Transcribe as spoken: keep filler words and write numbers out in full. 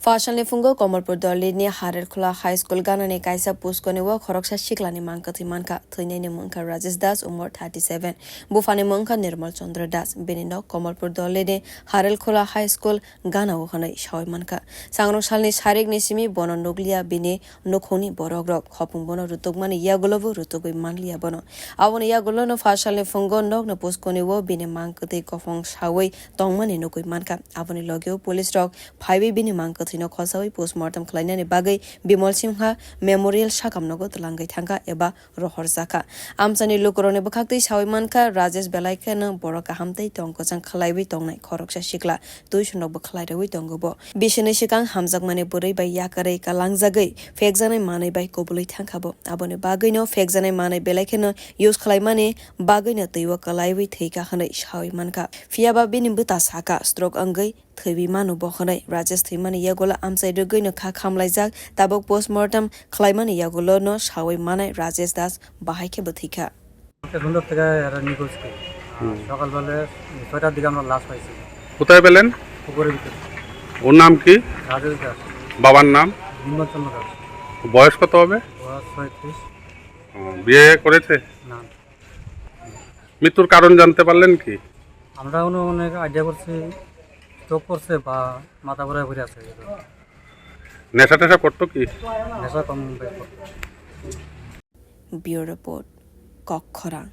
Phasalni phungo Komolpur Dolini Harelkhula High School ganani kaisa puskoni o khoroksa siklani mang kwthwi mankha. Thwinaini mungkha Rajesh Das, umor thirty seven. Buphani mungkha Nirmal Chandra Das. Bini nok Komolpur Dolini Harelkhula High School gana o hwnwi sawi mankha. Sangrong salni sarikni simi bono nukliya bini nukhungni borokrok. Hopung bono rutukmani yagulobo rutugwi manliya bono. Aboni yagulono phasalni phungo nokni puskoni o bini mang kwthwi kophong sawi tongmani nugwi mankha. Aboni logeo police rok phaiwi bini mang kwthwino khosawi postmortem khlainani bagwi Bimal Singha Memorial sakamnogo twlangwi thangkha eba rohorjakha. Amchaini lukurokni bwkhaktwi sawi mankha, Rajesh belai kheno borok kaham tei tong kwchang khlaiwi tongnai khoroksa sikla, tuition rokbo khlai rwui tongo bo. Bisini swkang hamjakmani bwrwi bai yakarwi kalangjagwi phekjaknai manwi bai kubulwi thangkha bo. Aboni bagwino phekjaknai manwi belai kheno use khlaimani bagwino twiwi kwlaiwi thwikha hwnwi sawi mankha. Phiyaba bini bwta sakha, stroke wngwi thwiwi mano bo hwnwi. Rajesh thwimani yagulo amchai rwgwino kha khamlaijak, tabuk postmortem khlaimani yagulono sawi manai Rajesh Das bahai khe bo thwikha. আজকে সন্ধ্যার থেকে এরা নিখোঁজ কি? আর হুম। সকালবেলা ছয়টার দিকে আমরা লাশ পাইছি কোথায় পেলেন? পুকুরের ভিতরে। ওর নাম কি? রাজেশ দাস। বাবার নাম? নির্মল চন্দ্র দাস। বয়স কত হবে? বয়স ছয়ত্রিশ। ও, বিয়ে করেছে? না। মৃত্যুর কারণ জানতে পারলেন কি? আমরা কোনো অনেক আইডিয়া করছি, স্ট্রোক করছে বা মাথা ঘুরে ঘুরে আছে। নেশা টেশা করতো কি? নেশা কম বেশি করতো। Bureau Report, Kokkhorang.